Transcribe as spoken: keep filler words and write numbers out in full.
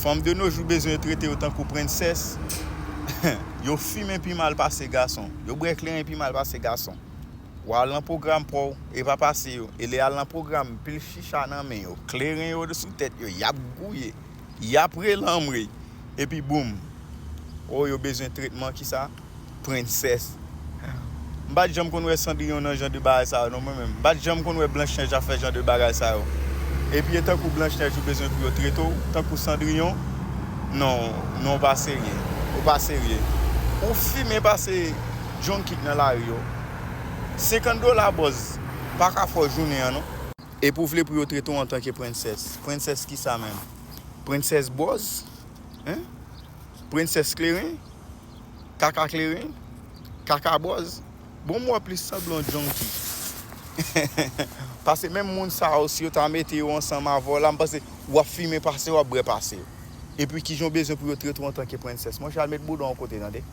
Fanm de nos jours bezwen yo trete yo tankou prensès. Yo fimen pi mal pase gason. Yo bwè kleren pi mal pase gason. W al nan pwogram pa w, e pa pase yo. E lè y al nan pwogram, pil chicha nan men yo, kleren yo sou tèt yo, y ap gouye, y ap relanmwe. Epi boum. O, yo bezwen tretman ki sa? Prensès. M pa t janm konn wè Cendrillon nan jan de bagay sa yo non, mwen menm. M pa t janm konn wè Blanche Neige ap fè jan de bagay sa yo. Epi e tankou Blanche Neige ou bezwen pou yo trete w, tankou Cendrillon. Non, non, w pa serye. Ou pa serye. Ou fimen pase John Kick nan lari yo. Senkant dola bòz pa ka fè w jounen an non. Epi w vle pou yo trete w antanke prensès. Prensès ki sa menm? Prensès bòz? Hein? Prensès kleren? Kaka kleren? Kaka bòz? Bon, m wè plis sanblan John Kick. Paske menm moun sa yo, si yo ta mete yo ansanm avè w la, m panse w ap fimen pase, w ap bwè pase. Epi kijan w bezwen pou yo trete w antanke prensès? Monchè, al met bouda w yon kote, tande.